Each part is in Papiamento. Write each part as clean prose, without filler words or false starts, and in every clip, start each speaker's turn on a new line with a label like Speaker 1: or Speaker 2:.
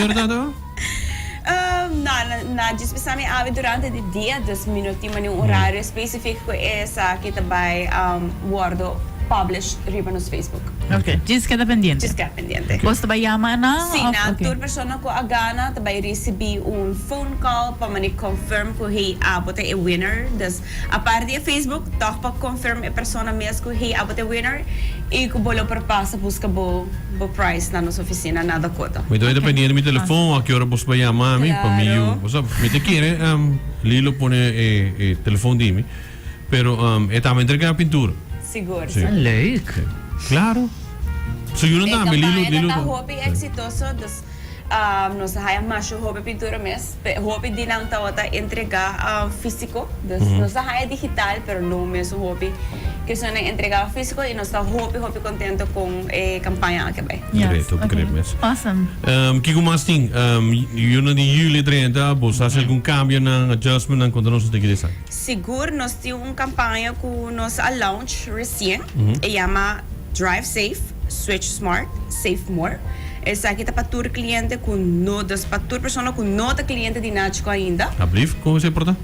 Speaker 1: Ki ora ta?
Speaker 2: No, na djis bisa mi awe durante di dia, dus mi no tin mane un horario specific cu esaki ta bay wordo published riba nos Facebook.
Speaker 3: Ok, djis keda pendiente.
Speaker 2: Djis keda pendiente.
Speaker 3: Bos ta bay yama nan
Speaker 2: Si,
Speaker 3: of
Speaker 2: nan
Speaker 3: ok.
Speaker 2: tur persona cu a gana ta bay ricibi un phone call pa mane confirm cu hey abo ta e winner. Dus apart di e Facebook toch pa confirm e persona mes cu hey abo ta e winner y cu bo lo por pasa busca bo bo prize na nos oficina na Dakota.
Speaker 1: Mi ta bay ta pendiente mi telefon a ki ora bos bay yama mi pa mi yu.
Speaker 2: Claro.
Speaker 1: Bo sa mi ta kere Lilo pone e e telefon di mi. Pero e tambe entrega pintura.
Speaker 2: Sigur.
Speaker 1: Si.
Speaker 4: Leuk.
Speaker 1: Claro. Su yunan
Speaker 2: E
Speaker 1: tambe, Lilo,
Speaker 2: campaña
Speaker 1: Lilo
Speaker 2: ta
Speaker 1: ta.
Speaker 2: hopi exitoso, dus nos a haya masha hopi pintura mes. Hopi di nan tabata entrega fisico, dus nos a haya digital, pero no mesun hopi ke esnan a entrega fisico y nos ta hopi hopi contento con e campaña aki bay.
Speaker 1: Great, hopi great mes.
Speaker 3: Awesome.
Speaker 1: Kiko mas tin? Yunan di juli 30, bo sa haci algun cambionan, adjustmentnan, conta nos un tiki di esaki.
Speaker 2: Sigur nos tin un campaña cu nos a launch recien, e yama Drive Safe, Switch Smart, Save More. Esaki ta pa tur cliente cu no, dus pa tur persona cu no ta cliente di Nachico ainda.
Speaker 1: Alsjeblieft, con esey por ta?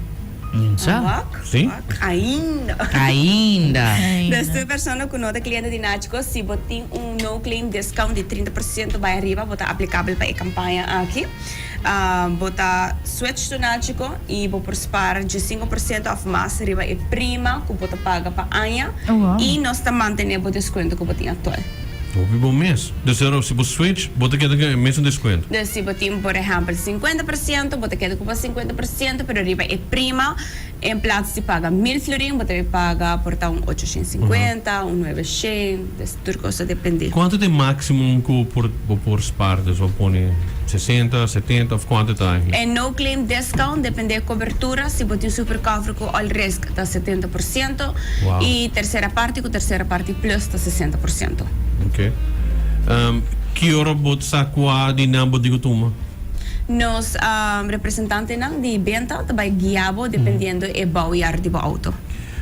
Speaker 4: Sa.
Speaker 2: Wak,
Speaker 1: Si.
Speaker 2: wak, ainda.
Speaker 4: Ainda.
Speaker 2: Dus tur persona cu no ta cliente di Nachico, si bo tin un no claim discount di 30% bay ariba, bo ta aplicabel pa e campaña aki. Bo ta switch to Nachico y bo por spaar 15% of mas riba e prima cu bo ta paga pa aña y nos ta mantene bo descuento cu bo tin actual.
Speaker 1: Hopi bon mes. Dus ora si bo switch bo ta keda cu e mesun descuento.
Speaker 2: Dus si bo tin por ehempel 50% bo ta keda cu bo 50% pero riba e prima En plaats di paga mil florin bo ta bay paga por ta un 850, un 900, des tur cos ta depende.
Speaker 1: Cuanto ta e maximum cu por bo por spaar? Dus bo pone 60, 70 of cuanto ta eigenlijk?
Speaker 2: E no claim discount depende e cobertura, si bo tin super cover cu all risk ta 70%
Speaker 1: Wow.
Speaker 2: y tercera parti cu tercera parti plus ta 60%.
Speaker 1: Ok. Ki ora bo sa cua di nan bo tin cu tuma?
Speaker 2: Nos representantenan di benta ta bai guia bo dependiendo e bouwjaar di bo auto.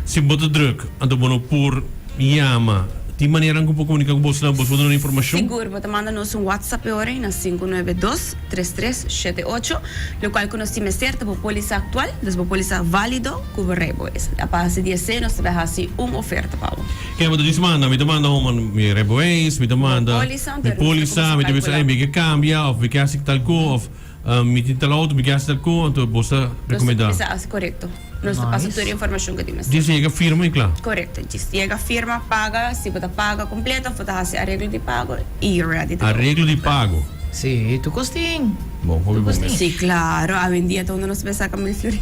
Speaker 1: Si bo ta druk, anto bo no por yama. Tin maneranan ku por komunika ku boso nan? Boso por duna informashon?
Speaker 2: Sigur, bo ta manda nos un WhatsApp e ora ei na sinku nuebe dos, tres tres, shete ocho, lokual ku nos tin mester ta bo polisa aktual, dus bo polisa válido ku bo rijbewijs. A base di esei nos ta bai hasi un oferta pa bo.
Speaker 1: Ke bo ta disi manda? Mi ta manda home mi rijbewijs, mi ta manda mi polisa, mi ta bisa ey mi ke cambia of mi ke haci tal co of mi tin tal auto mi ke haci tal co, anto bo sa recomenda.
Speaker 2: Nos ta bisa corecto. Nos ta pasa tur e informacion cu tin mester.
Speaker 1: Djis yega firma y cla.
Speaker 2: Corecto. Djis yega firma, paga, si bo ta paga completo of bo ta haci areglo di pago y you're ready to go.
Speaker 1: Areglo di pago.
Speaker 4: Si, tur cos tin.
Speaker 1: Bon, hopi bon mes.
Speaker 2: Si, claro. Awendia ta unda nos ta bisa saca mil florin.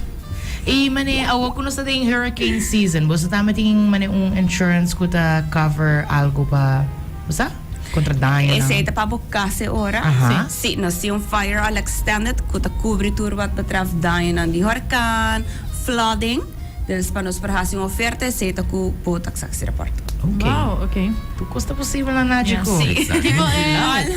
Speaker 4: Y mane awor cu nos ta den hurricane season, boso tambe tin mane un insurance cu ta cover algo pa, bo sa? Contra dañonan.
Speaker 2: Esey ta pa bo cas e ora.
Speaker 4: Aha.
Speaker 2: Si, nos tin un Fire All Extended cu ta cubri tur wat betreft dañonan di horcan, flooding. Dus pa nos por haci un oferta esey ta cu bo taxatierapport.
Speaker 4: Ok.
Speaker 3: Wow, ok.
Speaker 4: Tur cos ta posibel na Nagico.
Speaker 2: Si.
Speaker 3: Kico e.
Speaker 2: All,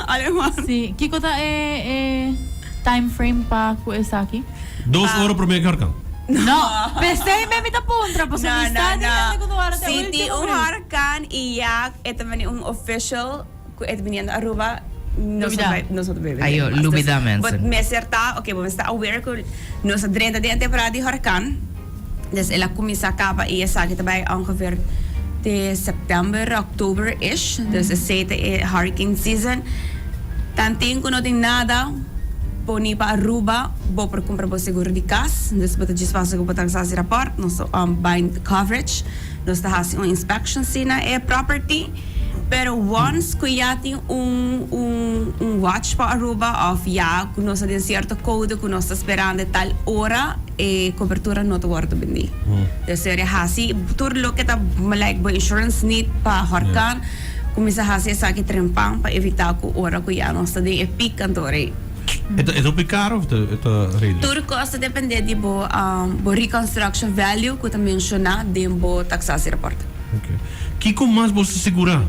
Speaker 2: all in one.
Speaker 3: Si, kico ta e e time frame pa cu esaki?
Speaker 1: Dos ora prome ku horkan.
Speaker 3: No, p'esei mi ta puntra, pasobra mi sa di hende ku ta wara te
Speaker 2: Si tin
Speaker 3: ultimo
Speaker 2: un
Speaker 3: break.
Speaker 2: horkan i ya e ta bini un official ku e ta biniendo Aruba, nos no ta nos no ta bebe
Speaker 4: Ayo,
Speaker 2: mas.
Speaker 4: lubida
Speaker 2: Bo
Speaker 4: mensen.
Speaker 2: mester ta, oke, bo mester ta aware ku nos a drenta den e temporada di horkan, dus el a kuminsá kaba i esaki ta bai ongeveer te september, oktober ish, dus esei ta e hurricane season. Tanten ku no tin nada. Poni pa Aruba, bo por cumpra bo seguro di cas. Dus bo ta djis pasa cu bo ta haci rapport, nos ta bind coverage, nos ta haci un inspection si na e property. Pero once cu ya tin un un un watch pa Aruba of ya cu nos ta den cierto code cu nos ta sperando tal ora, e cobertura no ta wordo bindi. Dus seria haci tur loke ta like bo insurance need pa horcan. Cuminsa haci esaki trempan pa evita cu ora cu ya nos ta den e piek anto rei.
Speaker 1: E ta e ta hopi caro of e ta redelijk?
Speaker 2: Tur cos ta depende di bo bo reconstruction value cu ta menciona den bo taxatierapport.
Speaker 1: Ok. Kico mas bo ta segura?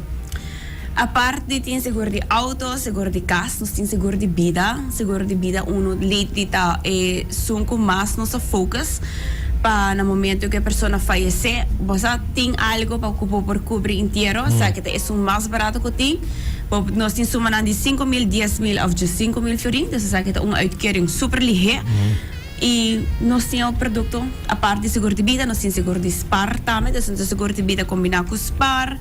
Speaker 2: Apart di tin seguro di auto, seguro di cas, nos tin seguro di bida. Seguro di bida uno lately ta esun cu mas nos ta focus. Pa na momento cu e persona fayece, bo sa tin algo pa cu bo por cubri entiero, esaki ta esun mas barato cu tin. Bo nos tin sumanan di 5000, 10.000 of just 5000 florin. Dus esaki ta un uitkering super lihé. I nos tin ook produkto apart di seguro di bida, nos tin seguro di spar tambe. Dus nos tin seguro di bida kombiná ku spar.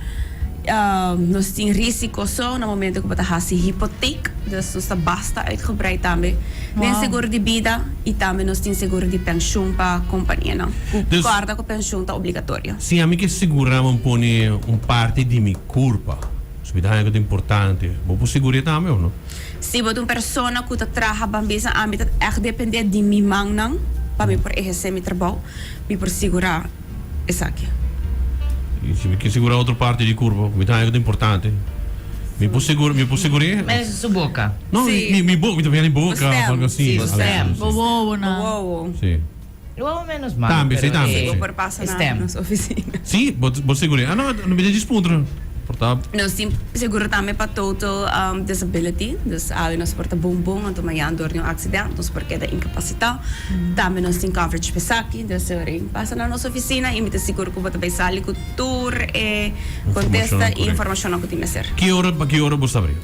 Speaker 2: Nos tin risiko so na momento ku bo ta hasi hipotek. Dus nos ta basta uitgebreid tambe den seguro di bida i tambe nos tin seguro di penshun pa kompanianan. Ku kòrda ku penshun ta obligatorio.
Speaker 1: Si ami ke sigurá mi pone un parti di mi kurpa, si mi ta haña ku ta importante, bo por sigur'é tambe òf no?
Speaker 2: Si bo ta un persona ku ta traha ban bisa ami ta ègt dependé di mi mannan pa mi por ehersé mi trabou, mi por sigurá esaki.
Speaker 1: I si mi ke sigurá otro parti di kurpa ku mi ta haña ku ta importante, mi por sigurá, mi por sigur'é?
Speaker 4: Menos su boka.
Speaker 1: No, mi mi boka, mi ta pensa di boka
Speaker 2: Bo
Speaker 1: òf algu
Speaker 2: stem.
Speaker 1: asi.
Speaker 4: Si, bo stem.
Speaker 3: Bo wowonan.
Speaker 2: Bo wowo.
Speaker 1: Si.
Speaker 4: Wowo menos mal,
Speaker 1: Tambe,
Speaker 4: pero
Speaker 1: si, tambe,
Speaker 4: e
Speaker 1: si.
Speaker 2: Bo por pasa na
Speaker 4: stem.
Speaker 2: nos oficina.
Speaker 1: Si, bo bo sigur'é. Ah no, no mi ta djis puntra. Por ta.
Speaker 2: Nos tin seguro tambe pa total disability, dus awe nos por ta bon bon anto mañan dor di un accident nos por keda incapacita. Tambe nos tin coverage pa esaki, dus ora pasa na nos oficina y mi ta sigur cu bo ta bay sali cu tur e contesta y informacionnan cu tin mester.
Speaker 1: Ki ora pa ki ora bo sta abri?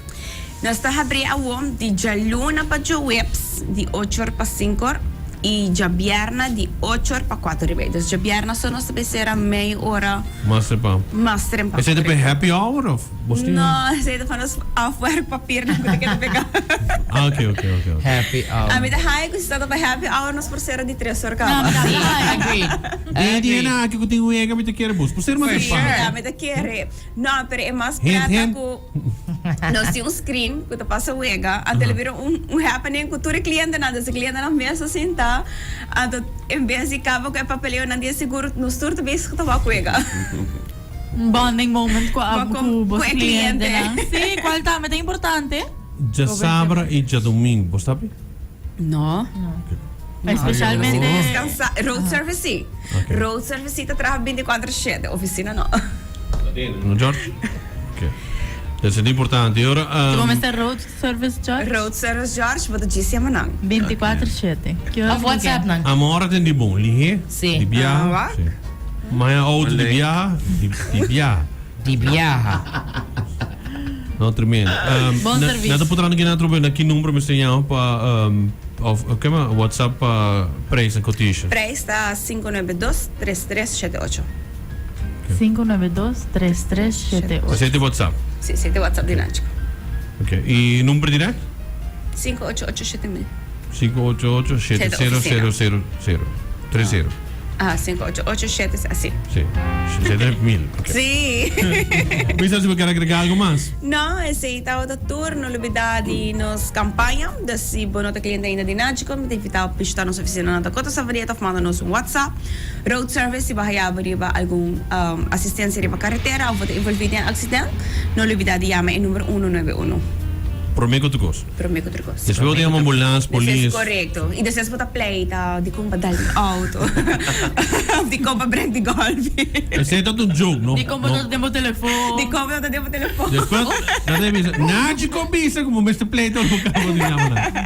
Speaker 2: Nos ta habri awo di djaluna pa djoweps di ocho or pa sinku or y djabierna di ocho or pa cuatro y medio. Dus djabierna so nos ta bay cera mei ora
Speaker 1: Mas trempan.
Speaker 2: mas trempan.
Speaker 1: Esey ta pa e happy hour of bos tin?
Speaker 2: No, esey ta pa nos afwerkpapiernan cu ta keda pega.
Speaker 1: Ah, ok, ok, ok, ok.
Speaker 4: Happy hour.
Speaker 2: Ami ta haya cu si ta pa happy hour nos por cera di tres or caba.
Speaker 3: No, mi ta
Speaker 4: Sí,
Speaker 3: haya.
Speaker 4: agreed.
Speaker 1: Den di
Speaker 4: Agreed.
Speaker 1: hende aki cu tin wega mi ta kere bos por ser mas
Speaker 4: For
Speaker 1: trempan.
Speaker 4: sure.
Speaker 2: Ami ta kere. No, pero e mas
Speaker 1: Hint,
Speaker 2: preta
Speaker 1: hint.
Speaker 2: cu Nos tin un screen cu ta pasa wega, anto el a bira un un happening cu tur e clientenan, dus e clientenan mes a sinta, anto en bes di caba cu e papeleonan di e seguro, nos tur ta bezig ta wak wega.
Speaker 3: Un bonding moment cu
Speaker 2: Bo
Speaker 3: cu
Speaker 2: cu
Speaker 3: bos
Speaker 2: e cliente.
Speaker 3: clientenan. Sí, cual tambe ta importante.
Speaker 1: Djasabra y djadomingo, bo sta pi?
Speaker 2: No.
Speaker 3: Especialmente.
Speaker 2: Descansa, road service sí.
Speaker 1: Ok.
Speaker 2: Road service sí ta traha 24 shete, oficina no.
Speaker 1: No, George? Ok. Eso ta importante. Y ora,
Speaker 3: Si bo
Speaker 1: um,
Speaker 3: mester road service George?
Speaker 2: Road service George, bo ta djis yama nan.
Speaker 3: 24 shete. Ki ora
Speaker 4: Of
Speaker 3: bo
Speaker 4: WhatsApp
Speaker 3: ke?
Speaker 4: nan.
Speaker 1: Amor ta di bon, lihe,
Speaker 4: Sí.
Speaker 1: di biaha.
Speaker 2: Ah, wak.
Speaker 1: Sí. Maya auto di biaha, di, di biaha.
Speaker 4: Di biaha.
Speaker 1: No, tremendo. Um,
Speaker 3: Bon
Speaker 1: na,
Speaker 3: servicio.
Speaker 1: na ta putrando ki na trobe na ki numero mester yama pa um, of ke ma WhatsApp pa prijs en quotation.
Speaker 2: Prijs ta 592 3378.
Speaker 3: 592 3378.
Speaker 1: Esei ta WhatsApp.
Speaker 2: Si, esei ta WhatsApp di Nacho.
Speaker 1: Ok. Y number direct?
Speaker 2: 588 7000.
Speaker 1: 588 7000 30.
Speaker 2: Ah, 588 7 así.
Speaker 1: Sí, 7000. Ok.
Speaker 2: Sí.
Speaker 1: Misa, si bo kier agrega algo mas?
Speaker 2: No, esei tabata tur. No lubida di nos campaña. Dus si bo no ta cliente ainda di Nagico, mi ta invita bo bishita nos oficina na Dakota Safarieta of manda nos un WhatsApp. Road service, si bo haya bo riba algun asistencia riba carretera of bo ta envolvi den accident, no lubida di yama e number uno nuebe uno.
Speaker 1: Prome cu tur cos.
Speaker 2: Prome cu tur cos.
Speaker 1: Despues bo ta yama ambulans, polis.
Speaker 2: Despues, corecto. Y despues bo ta pleita dicon pa dal di auto of dicon pa brek di golpi.
Speaker 1: Esey ta un joke, no?
Speaker 3: Dicon bo ta den bo telefon.
Speaker 2: Dicon bo ta den bo telefon.
Speaker 1: Despues nan ta bisa, Nachi con bisa cu bo mester pleita ora bo caba di yama nan.